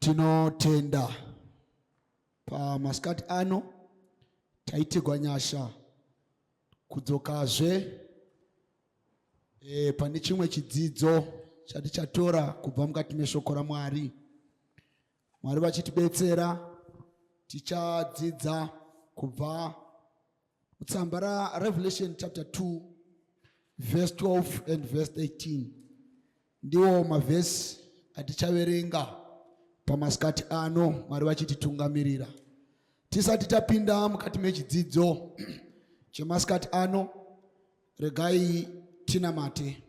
Tinotenda pamasikati ano taitigwa nyasha kudzokazve e, pane chimwe chidzidzo chatichatora kubva mukati meshoko raMwari. Mwari vachitibetsera tichadzidza kubva mutsamba raRevelation chapter 2 verse 12 and verse 13. Ndiwo mavhesi atichaverenga pamasikati ano, Mwari vachititungamirira. Tisati tapinda mukati mechidzidzo chemasikati ano, regai tinamate.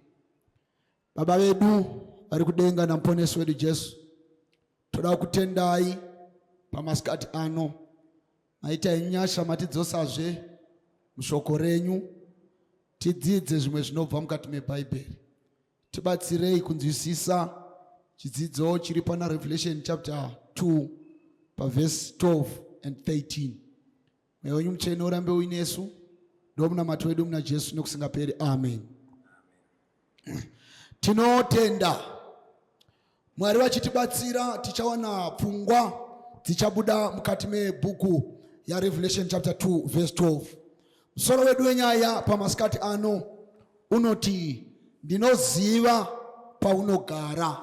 Baba vedu vari kudenga namuponesi wedu Jesu, toda kutendai pamasikati ano. Maita nyasha matidzosazve mushoko renyu, tidzidze zvimwe zvinobva mukati meBhaibheri. Tibatsirei kunzwisisa chidzidzo chiri pana Revelation chapter 2 pavhesi 12 and 13. Mweya wenyu mutsvene urambe uinesu, ndomunamato wedu muna Jesu nekusingaperi. Amen. Tinotenda Mwari vachitibatsira, tichawana pfungwa dzichabuda mukati mebhuku yaRevelation chapter 2 verse 12. Musoro wedu wenyaya pamasikati ano unoti ndinoziva paunogara,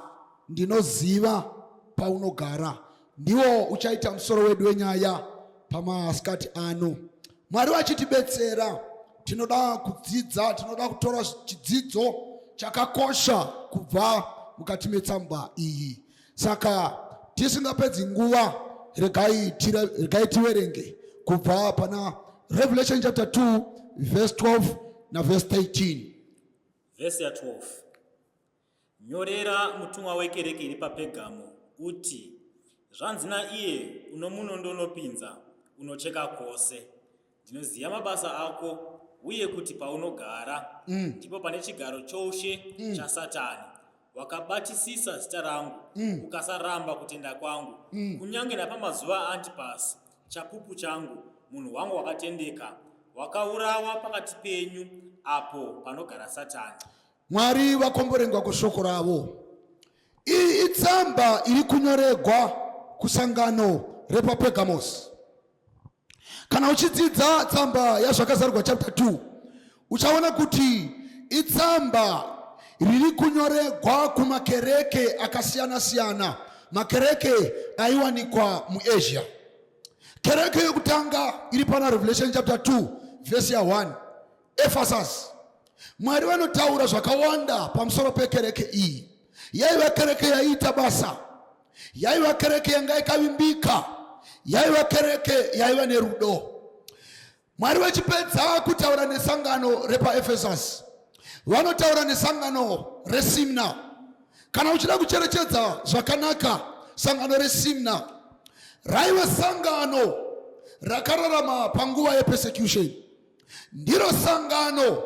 ndinoziva paunogara. Ndiwo uchaita musoro wedu wenyaya pamasikati ano. Mwari vachitibetsera, tinoda kudzidza, tinoda kutora chidzidzo chakakosha kubva mukati metsamba iyi. Saka tisingapedzi nguva, regai tiverenge kubva pana Revelation chapter 2 verse 12 na verse 13. Verse ya 12. Nyorera mutumwa wekereke iri paPergamo uti, Zvanzi naiye unomunondo unopinza, unocheka kwose. Ndinoziva mabasa ako uye kuti paunogara ndipo pane chigaro choushe chaSatani. Wakabatisisa zita rangu, ukasaramba kutenda kwangu, kunyange napamazuva aAntipasi, chapupu changu, munhu wangu wakatendeka, wakaurawa pakati penyu apo panogara Satani. Mwari vakomborengwa kushoko ravo. Iyi itsamba iri kunyoregwa kusangano repaPergamos. Kana uchidzidza tsamba yaZvakazarurwa chapter 2 uchaona kuti itsamba riri kunyoregwa kumakereke akasiyana-siyana, makereke aiwanikwa muAsia. Kereke yokutanga iri pana Revelation chapter 2 verse ya 1, Ephesus. Mwari vanotaura zvakawanda pamusoro pekereke iyi. Yaiva kereke yaiita basa, yaiva kereke yanga yakavimbika, yaiva kereke yaiva nerudo. Mwari vachipedza kutaura nesangano repaEfesus, vanotaura nesangano reSimna. Kana uchida kucherechedza zvakanaka, sangano reSimna raiva sangano rakararama panguva yepersecution. Ndiro sangano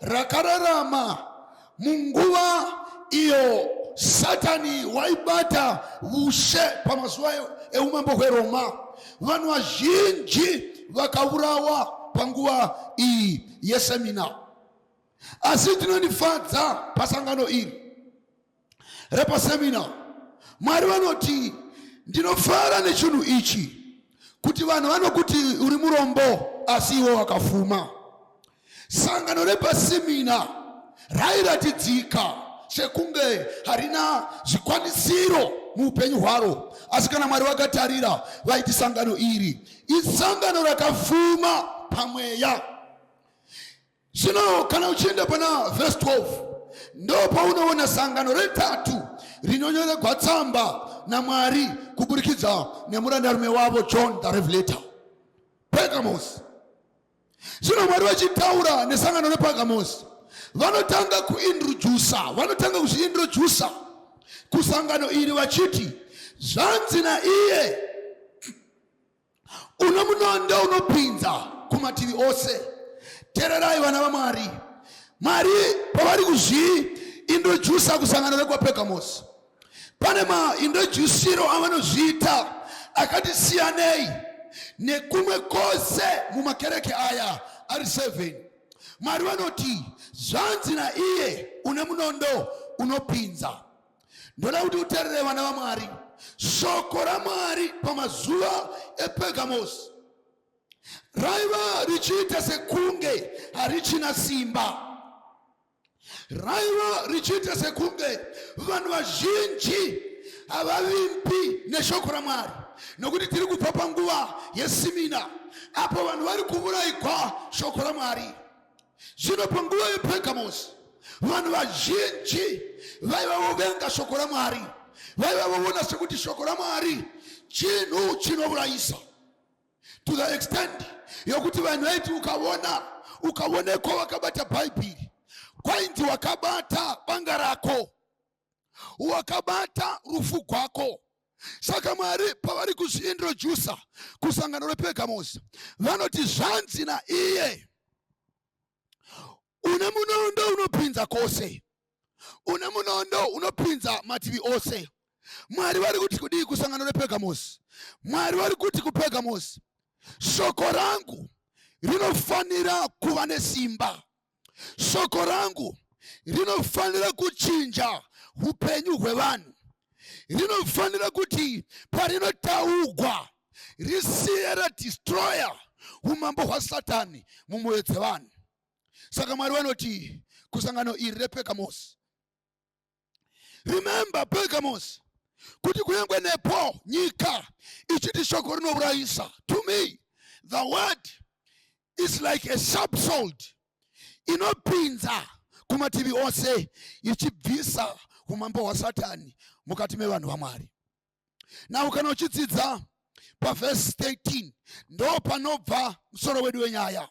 rakararama munguva iyo Satani waibata ushe pamazuva eumambo hweRoma. Vanhu vazhinji vakaurawa panguva iyi yesemina. Asi tinondifadza pasangano iri repasemina, Mwari vanoti ndinofara nechinhu ichi, kuti vanhu vanokuti uri murombo asi iwe wakafuma. Sangano repasemina rairatidzika sekunge harina zvikwanisiro muupenyu hwaro, asi kana Mwari vakatarira vaiti sangano iri isangano rakafuma pamweya. Zvino kana uchienda pana vhesi 12 ndo paunoona sangano retatu rinonyoregwa tsamba naMwari kuburikidza nemurandarume wavo John the Revelator, Pergamos. Zvino Mwari vachitaura nesangano rePergamos, vanotanga kuintrodusa, vanotanga kuzviintrodusa kusangano iri vachiti zvanzi naiye uno munondo unopinza kumativi ose. Tererai vana vaMwari. Mwari pavari kuzviintrodusa kusangano rekwaPergamos, pane maintroduciro avanozviita akati siyanei nekumwe kwose mumakereke aya ari 7. Mwari vanoti zvanzi naiye une munondo unopinza. Ndoda kuti uterere vana vaMwari. Shoko raMwari pamazuva ePergamosi raiva richiita sekunge harichina simba. Raiva richiita sekunge vanhu vazhinji havavimbi neshoko raMwari, nokuti tiri kubva panguva yesimina apo vanhu vari kuvuraigwa shoko raMwari. Zvino panguva yePergamosi vanhu vazhinji vaiva vovenga shoko raMwari, vaiva voona sekuti shoko raMwari chinhu chinourayisa, to the extent yokuti vanhu vaiti ukaona ukaonekwa wakabata Bhaibheri, kwainzi wakabata banga rako, wakabata rufu gwako. Saka Mwari pavari kuzviintrodusa kusangano rePergamosi, vanoti, "Zvanzi naiye une munondo unopinza kwose, une munondo unopinza mativi ose." Mwari vari kuti kudii kusangano rePergamosi? Mwari vari kuti kuPergamosi, shoko rangu rinofanira kuva nesimba, shoko rangu rinofanira kuchinja upenyu hwevanhu, rinofanira kuti parinotaugwa risiye radestroya umambo hwaSatani mumwoyo dzevanhu. Saka Mwari vanoti kusangano iri rePergamosi, remember Pergamos, kuti kunyange nepo nyika ichiti shoko rinourayisa, to me the word is like a sharp sword inopinza kumativi ose, ichibvisa umambo hwaSatani mukati mevanhu vaMwari. Now, kana uchidzidza pavhesi 13, ndo panobva musoro wedu wenyaya.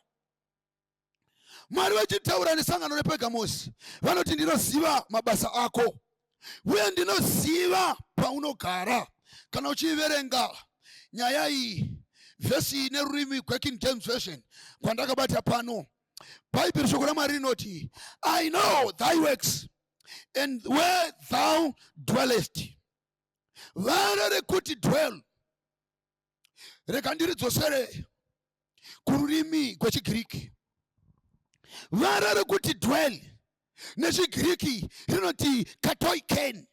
Mwari vachitaura nesangano rePergamosi vanoti, "Ndinoziva mabasa ako uye ndinoziva paunogara." Kana uchiverenga nyaya iyi, vhesi iyi nerurimi gweKing James Version kwandakabata pano, Bhaibheri, shoko raMwari rinoti, "I know thy works and where thou dwellest." Vara rekuti dwell, reka ndiridzosere kururimi kwechigiriki. Vara rekuti dwell nechigiriki rinoti katoiken.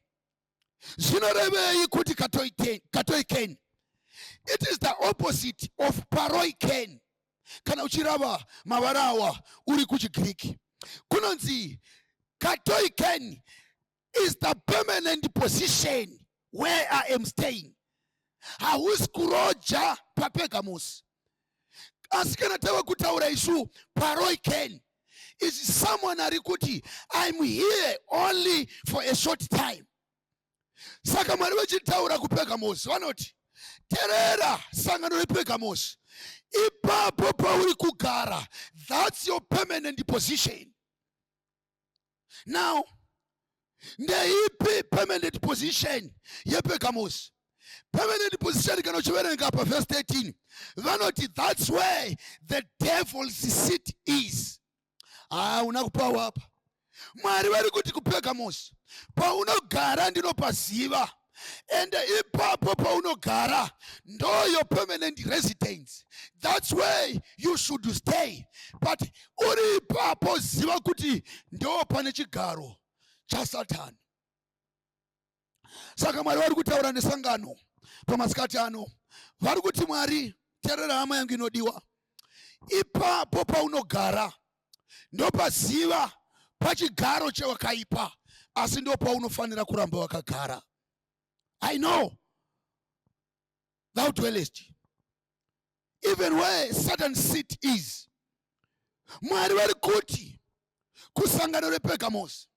Zvinorevei kuti katoiken? It is the opposite of paroiken. Kana uchirava mavara awa uri kuchigiriki, kunonzi katoiken is the permanent position where I am staying. Hausi kuroja paPergamosi, asi kana tava kutaura isu, paroiken is someone ari kuti, "I'm here only for a short time." Saka Mwari vachitaura kuPergamosi vanoti, terera sangano rePergamosi, ipapo pauri kugara, that's your permanent position. Now, ndeipi permanent position yePergamosi? Permanent position, kana uchiverenga pavhesi 13, vanoti, "That's where the devil's seat is." Hauna kupawa apa. Mwari vari kuti kuPergamosi, paunogara ndinopaziva, ende ipapo paunogara ndoyo permanent residence. That's where you should stay. But uri ipapo, ziva kuti ndo pane chigaro chaSatani. Saka Mwari vari kutaura nesangano pamasikati ano, vari kuti, Mwari, terera hama yangu inodiwa, ipapo paunogara ndopaziva pachigaro chewakaipa, asi ndo paunofanira kuramba wakagara. I know thou dwellest even where Satan's seat is. Mwari vari kuti kusangano rePergamos,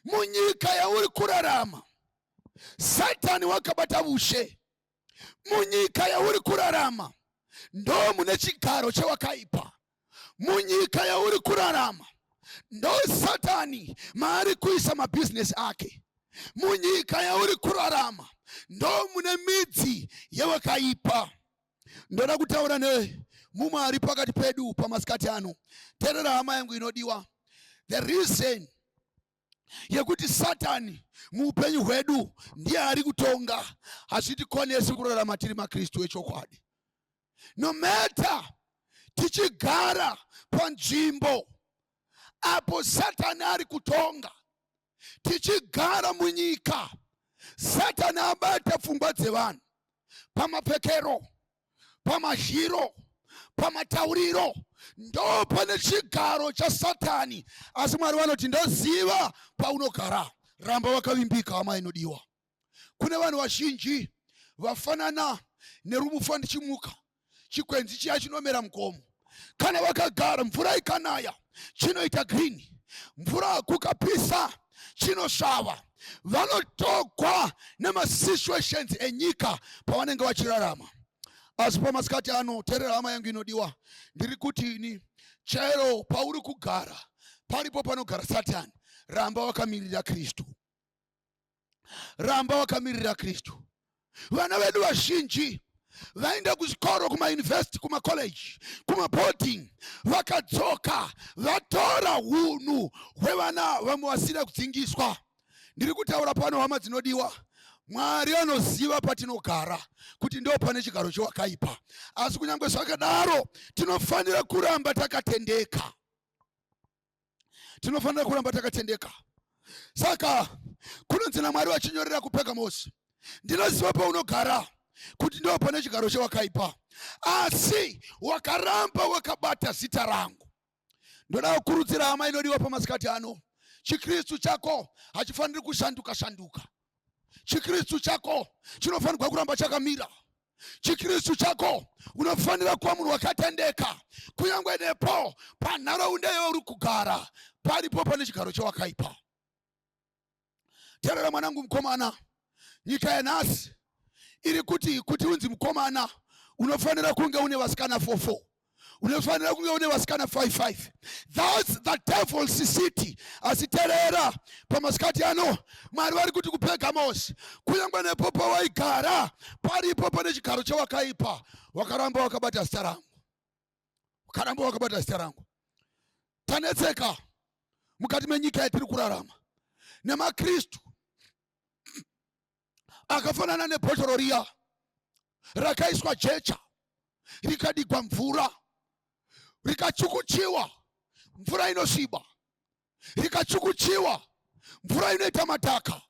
munyika yauri kurarama Satani wakabata ushe, munyika yauri kurarama ndo mune chigaro chewakaipa, munyika yauri kurarama ndo Satani maari kuisa mabhizinesi ake, munyika yauri kurarama ndo mune midzi yewakaipa. Ndoda kutaura nemumwe ari pakati pedu pamasikati ano. Terera hama yangu inodiwa, the reason yekuti Satani muupenyu hwedu ndiye ari kutonga hazvitikonesi kurarama tiri maKristu echokwadi. No matter tichigara panzvimbo apo Satani ari kutonga, tichigara munyika. Satani abata pfungwa dzevanhu pamapfekero, pamazhiro, pamatauriro, ndo pane chigaro chaSatani. Asi Mwari vanoti, ndoziva paunogara, ramba wakavimbika, hama inodiwa. Kune vanhu vazhinji vafanana nerumufa ndichimuka, chikwenzi chiya chinomera mugomo. Kana vakagara, mvura ikanaya chinoita green, mvura kukapisa chinosvava. Vanotogwa nemasituations enyika pavanenge vachirarama. Asi pamasikati ano, teerera hama yangu inodiwa, ndiri kuti ini, chero pauri kugara paripo panogara Satani, ramba wakamirira Kristu, ramba wakamirira Kristu. Vana vedu vazhinji vaenda kuzvikoro, kumayunivhesiti, kumakoleji, kumaboarding, vakadzoka vatora hunhu hwevana vamwe vasina kudzingiswa. Ndiri kutaura pano, hama dzinodiwa, Mwari anoziva patinogara kuti ndo pane chigaro chewakaipa, asi kunyange zvakadaro tinofanira kuramba takatendeka, tinofanira kuramba takatendeka. Saka kunonzi naMwari vachinyorera kuPergamosi, ndinoziva paunogara kuti ndo pane chigaro chewakaipa, asi wakaramba wakabata zita rangu. Ndoda kukurudzira hama inodiwa pamasikati ano, chiKristu chako hachifaniri kushanduka shanduka. ChiKristu chako chinofanirwa kuramba chakamira. ChiKristu chako unofanira kuva munhu wakatendeka, kunyange nepo panharaunda yauri kugara paripo pane chigaro chewakaipa. Terera mwanangu mukomana, nyika yanhasi iri kuti unzi mukomana unofanira kunge une vasikana 44, unofanira kunge une vasikana 55. That's the devil's city. Asi terera pamasikati ano, Mwari vari kuti kuPergamos, kunyange nepo pawaigara paripo pane chigaro chewakaipa, wakaramba wakabata zita rangu, wakaramba wakabata zita rangu. Tanetseka mukati menyika yatiri kurarama nemaKristu akafanana nebhotoro riya rakaiswa jecha, rikadigwa mvura, rikachukuchiwa, mvura inosviba, rikachukuchiwa, mvura inoita madhaka,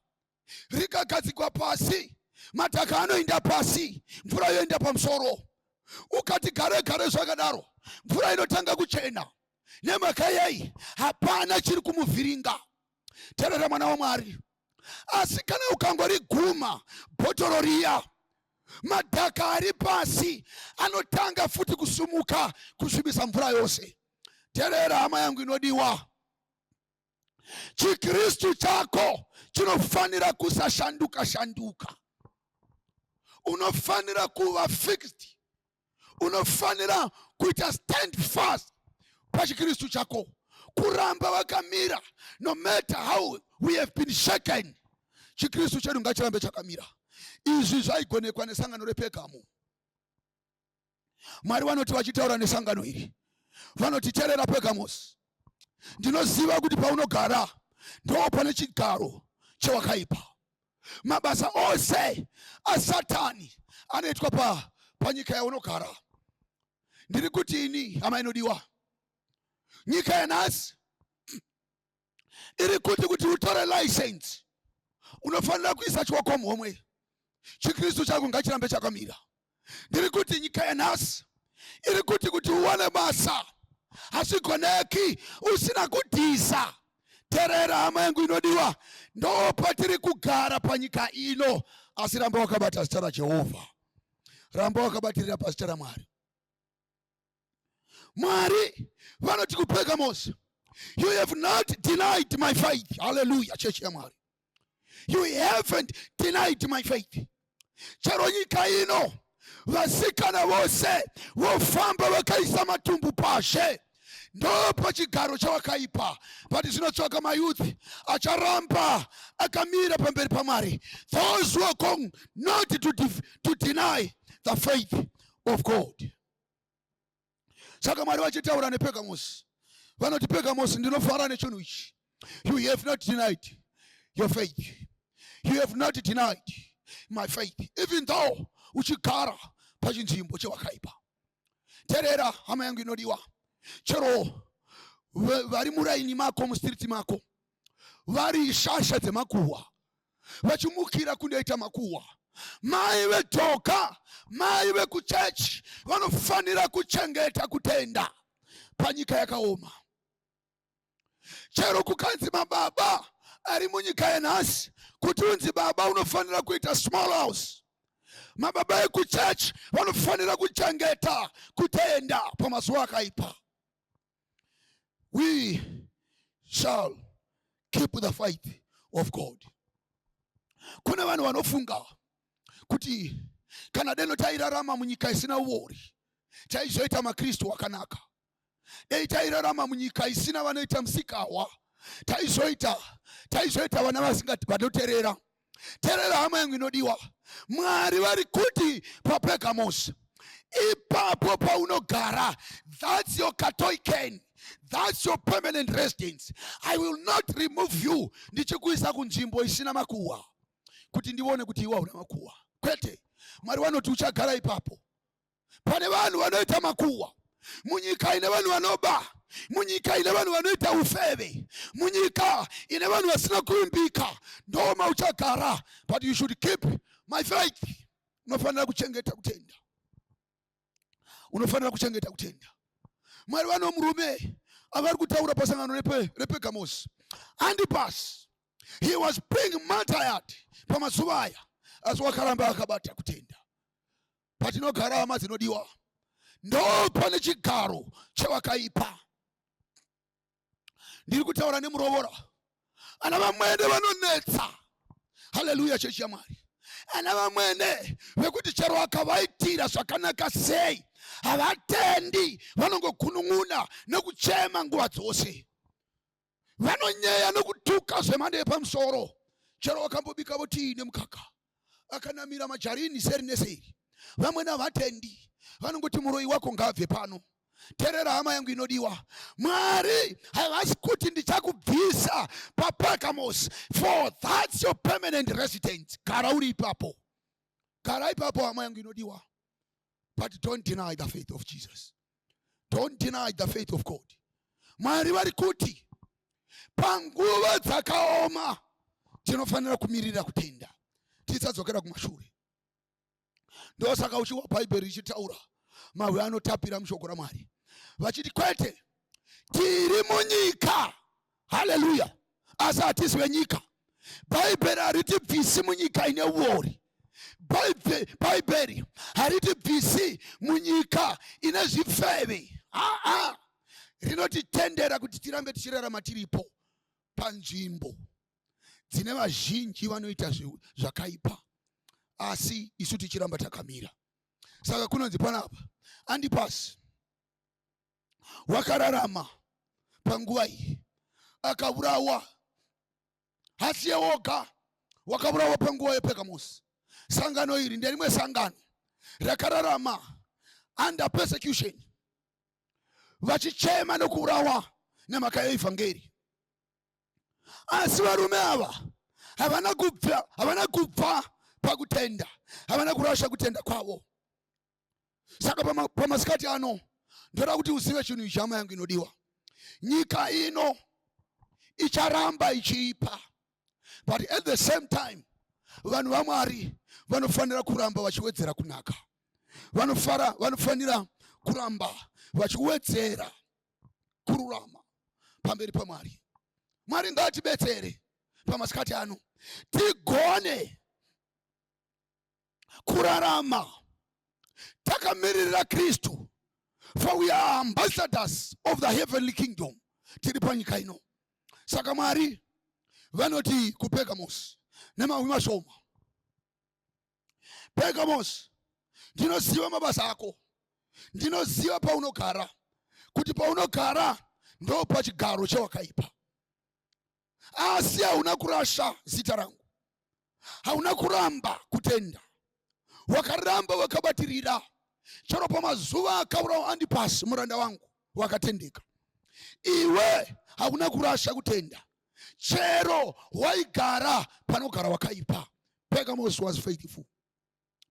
rikagadzikwa pasi, madhaka anoenda pasi, mvura yoenda pamusoro. Ukati gare gare zvakadaro, mvura inotanga kuchena. Nemhaka yei? Hapana chiri kumuvhiringa. Terera mwana waMwari, asi kana ukangoriguma bhotoro riya, madhaka ari pasi anotanga futi kusumuka kusvibisa mvura yose. Terera hama yangu inodiwa, chiKristu chako chinofanira kusashanduka shanduka. Unofanira kuva fixed, unofanira kuita stand fast pachiKristu chako, kuramba wakamira no matter how we have been shaken. ChiKristu chedu ngachirambe chakamira. Izvi zvaigonekwa nesangano rePegamo. Mwari vanoti vachitaura nesangano iri, vanoti, terera Pergamos, ndinoziva kuti paunogara ndo pane chigaro chewakaipa. Mabasa ose aSatani anoitwa panyika yaunogara. Ndiri kuti ini, hama inodiwa, nyika yanhasi iri kuti utore license unofanira kuisa chioko muhomwe. ChiKristu chako ngachirambe chakamira. Ndiri kuti nyika yanhasi iri kuti uwane basa hazvigoneki usina kudhisa. Terera hama yangu inodiwa, ndo patiri kugara panyika ino, asi ramba wakabata zita raJehovha, ramba wakabatirira pazita raMwari. Mwari vanoti kuPergamos, you have not denied my faith. Hallelujah, chechi yaMwari, you haven't denied my faith. Chero nyika ino vasikana vose vofamba vakaisa matumbu pashe, ndo pachigaro chawakaipa, but zvinotsvaka mayouth acharamba akamira pamberi paMwari, those who are going not to deny the faith of God. Saka Mwari vachitaura nePergamos vanoti, Pergamos, ndinofara nechinhu ichi, you have not denied your faith, you have not denied my faith, even though uchigara pachinzvimbo chewakaipa. Terera hama yangu inodiwa, chero vari muraini mako, mustreet mako, vari shasha dzemakuhwa. Vachimukira kundoita makuhwa. Mai vedhoka, mai vekuchechi vanofanira kuchengeta kutenda panyika yakaoma. Chero kukanzi mababa ari munyika yenhasi, kuti unzi baba unofanira kuita small house. Mababa ekuchechi vanofanira kuchengeta kutenda pamazuva akaipa. We shall keep the faith of God. Kune vanhu vanofunga kuti kana deno tairarama munyika isina uori, taizoita maKristu akanaka. Dei tairarama munyika isina vanoita musikawa, taizoita vana vasingati vanoterera. Terera, hama yangu inodiwa. Mwari vari kuti paPergamos, ipapo paunogara, that's your katoiken, that's your permanent residence. I will not remove you ndichikuisa kunzvimbo isina makuhwa kuti ndione kuti iwe hauna makuhwa. Kwete, Mwari vanoti uchagara ipapo pane vanhu vanoita makuhwa, munyika ine vanhu vanoba, munyika ine vanhu vanoita ufeve, munyika ine vanhu vasina kuvimbika, ndoma uchagara. But you should keep my faith. Unofanira kuchengeta kutenda, unofanira kuchengeta kutenda. Mwari vano murume avari kutaura pasangano rePergamos, Antipas. He was being martyred pamazuva aya, asi wakaramba akabata kutenda. Patinogara, hama dzinodiwa, ndo pane chigaro chevakaipa. Ndiri kutaura nemurovora. Ana vamwene vanonetsa. Haleluya, chechi yaMwari. Ana vamwene vekuti chero akavaitira zvakanaka sei, havatendi. Vanongogunun'una nekuchema nguva dzose, vanonyeya nekutuka zvemhando yepamusoro. Chero wakambobika votii nemukaka akanamira majarini seri neseri, vamwe navatendi, vanongoti muroi wako ngaabve pano. Terera, hama yangu inodiwa. Mwari havasi kuti ndichakubvisa paPergamos, for that's your permanent residence. Gara uri ipapo, gara ipapo, hama yangu inodiwa. But don't deny the faith of Jesus, don't deny the faith of God. Mwari vari kuti panguva dzakaoma tinofanira kumirira kutenda, tisadzokera kumashure. Ndosaka uchiwa Bhaibheri richitaura mahwe anotapira mushoko raMwari, vachiti kwete, tiri munyika, haleluya, asi hatisi venyika. Bhaibheri haritibvisi munyika ine uori. Bhaibheri haritibvisi munyika ine zvipfeve. Aa, rinotitendera kuti tirambe tichirarama tiripo panzvimbo dzine vazhinji vanoita zvakaipa, asi isu tichiramba takamira. Saka kunonzi panapa Antipas wakararama panguva iyi, akaurawa. Hasiye woga wakaurawa panguva yePergamos. Sangano iri nderimwe sangano rakararama under persecution, vachichema nokuurawa nemhaka yeivhangeri. Asi varume ava havana kubva pakutenda, havana kurasha kutenda kwavo. Saka pamasikati ano ndoda kuti uzive chinhu ichi, hama yangu inodiwa. Nyika ino icharamba ichiipa, but at the same time vanhu vaMwari vanofanira kuramba vachiwedzera kunaka, vanofanira kuramba vachiwedzera kururama pamberi paMwari. Mwari ngaatibetsere pamasikati ano tigone kurarama takamiririra Kristu, for we are ambassadors of the heavenly kingdom tiri panyika ino. Saka Mwari vanoti kuPergamos nemahwi mashoma, "Pergamos, ndinoziva mabasa ako, ndinoziva paunogara, kuti paunogara ndo pachigaro chewakaipa, asi hauna kurasha zita rangu, hauna kuramba kutenda, wakaramba wakabatirira chero pamazuva akaurawa Antipas muranda wangu wakatendeka. Iwe hauna kurasha kutenda chero waigara panogara wakaipa." Pergamos was faithful,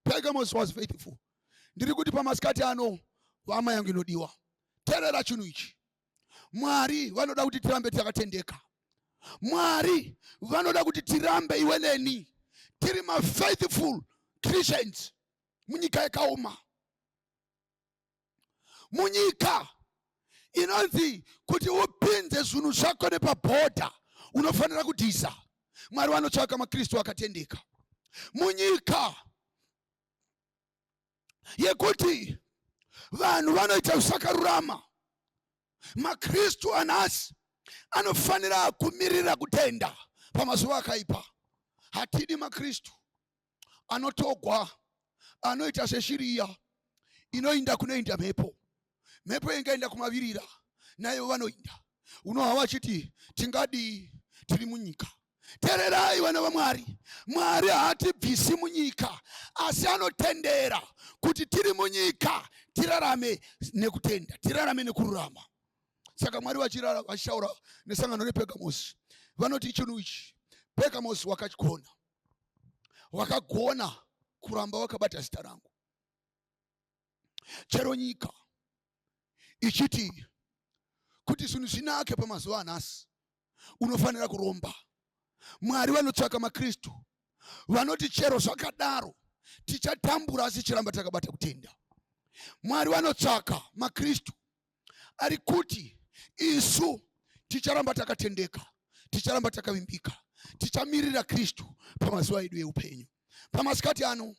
Pergamos was faithful. Ndiri kuti pamasikati ano, hama yangu inodiwa, terera chinhu ichi. Mwari vanoda kuti tirambe takatendeka. Mwari vanoda kuti tirambe iwe neni tiri mafaithful Christians munyika yakaoma, munyika inonzi kuti upinze zvinhu zvako nepabhodha unofanira kudhisa. Mwari vanotsvaka maKristu akatendeka munyika yekuti vanhu vanoita zvisakarurama. MaKristu anhasi anofanira kumirira kutenda pamazuva akaipa. Hatidi maKristu anotogwa, anoita seshiriya inoinda kunoinda mhepo. Mhepo ingaenda kumavirira, naivo vanoinda. Unohwa vachiti tingadii, tiri munyika. Tererai vana vaMwari, Mwari haatibvisi munyika, asi anotendera kuti tiri munyika tirarame nekutenda, tirarame nekururama. Saka Mwari vachitaura nesangano rePergamosi, vanoti chinhu ichi Pergamosi wakachigona, wakagona kuramba wakabata zita rangu. Chero nyika ichiti kuti zvinhu zvinake pamazuva anhasi unofanira kuromba, Mwari vanotsvaka maKristu vanoti chero zvakadaro tichatambura asi chiramba takabata kutenda. Mwari vanotsvaka maKristu ari kuti isu ticharamba takatendeka, ticharamba takavimbika, tichamirira Kristu pamazuva edu eupenyu. Pamasikati ano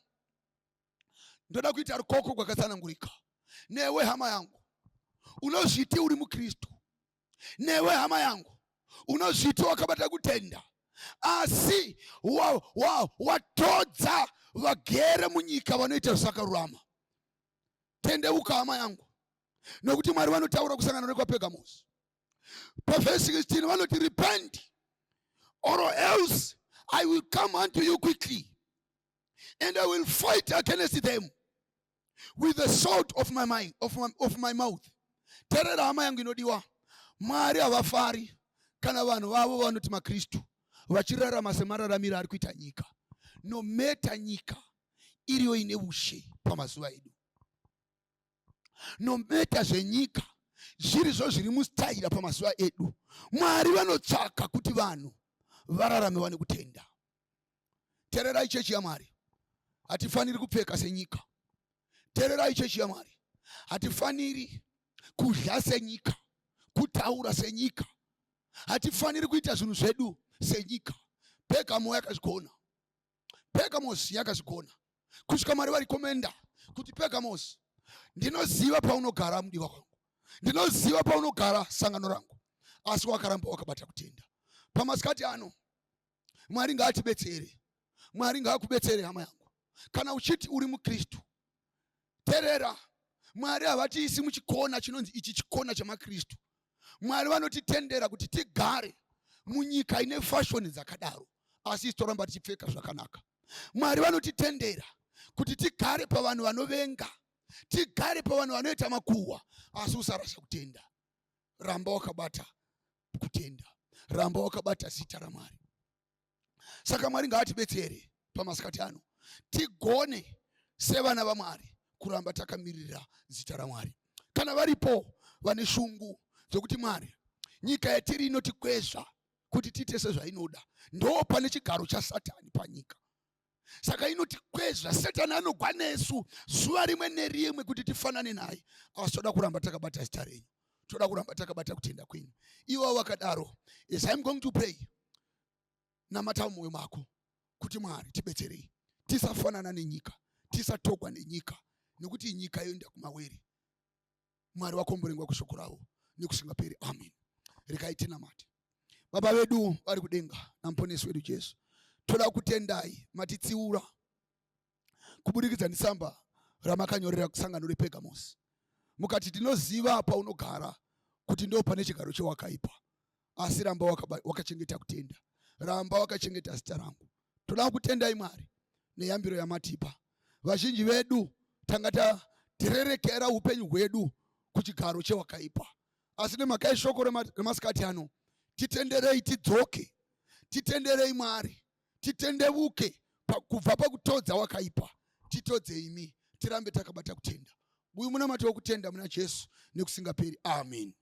ndoda kuita rukoko gwakatsanangurika newe hama yangu unozviti uri muKristu, newe hama yangu unozviti wakabata kutenda, asi watodza wa, wa vagere munyika vanoita zvakarurama. Tendeuka hama yangu, nokuti Mwari vanotaura kusangana nekwaPergamosi pavhesi 16, vanoti repent or else I will come unto you quickly and I will fight against them with the sword of my mind, of my mouth. Terera hama yangu inodiwa, Mwari havafari kana vanhu vavo vanoti maKristu vachirarama semararamiro ari kuita nyika, nometa nyika iriyo ine ushe pamazuva edu, nometa zvenyika zvirizvo zviri mustaira pamazuva edu. Mwari vanotsvaka kuti vanhu vararame vane kutenda. Tererai chechi yaMwari, hatifaniri kupfeka senyika. Tererai chechi yaMwari, hatifaniri kudya senyika, kutaura senyika, hatifaniri kuita zvinhu zvedu senyika. Pergamo yakazvigona, Pergamos yakazvigona kusvika Mwari varikomenda kuti Pergamos, ndinoziva paunogara mudiwa wangu, ndinoziva paunogara sangano rangu, asi wakaramba wakabata kutenda. Pamasikati ano Mwari ngaatibetsere, Mwari ngaakubetsere hama yangu. Kana uchiti uri muKristu, terera, Mwari havatiisi muchikona chinonzi ichi chikona chemaKristu. Mwari vanotitendera kuti tigare munyika ine fashoni dzakadaro, asi isu toramba tichipfeka zvakanaka. Mwari vanotitendera kuti tigare pavanhu vanovenga, tigare pavanhu vanoita makuhwa, asi usarasha kutenda. Ramba wakabata kutenda, ramba wakabata zita raMwari. Saka Mwari ngaatibetsere pamasikati ano, tigone sevana vaMwari kuramba takamirira zita raMwari. Kana varipo vane shungu dzekuti Mwari, nyika yatiri inotikwezva kuti tiite sezvainoda, ndo pane chigaro chaSatani panyika, saka inotikwezva. Satani anogwa nesu zuva rimwe nerimwe kuti tifanane naye, asi toda kuramba takabata zita renyu, toda kuramba takabata kutenda kwenyu. Ivo vakadaro, as I'm going to pray, namata mumwoyo mako kuti Mwari tibetserei tisafanana nenyika, tisatogwa nenyika, nekuti nyika yoenda kumawere. Mwari vakomborengwa kushoko ravo nekusingaperi. Amen. Regai tinamate. Baba vedu vari kudenga namuponesi wedu Jesu, toda kutendai matitsiura kuburikidza netsamba ramakanyorera kusangano rePergamosi, mukati tinoziva paunogara kuti ndo pane chigaro chewakaipa, asi ramba wakachengeta kutenda, ramba wakachengeta zita rangu. Toda kutendai Mwari neyambiro yamatipa. Vazhinji vedu tanga tatererekera upenyu hwedu kuchigaro chewakaipa, asi nemhaka yeshoko remasikati ano, titenderei tidzoke, titenderei Mwari titendevuke kubva pakutodza wakaipa, titodze imi, tirambe takabata kutenda. Uyu munamato wokutenda muna Jesu nekusingaperi. Amen.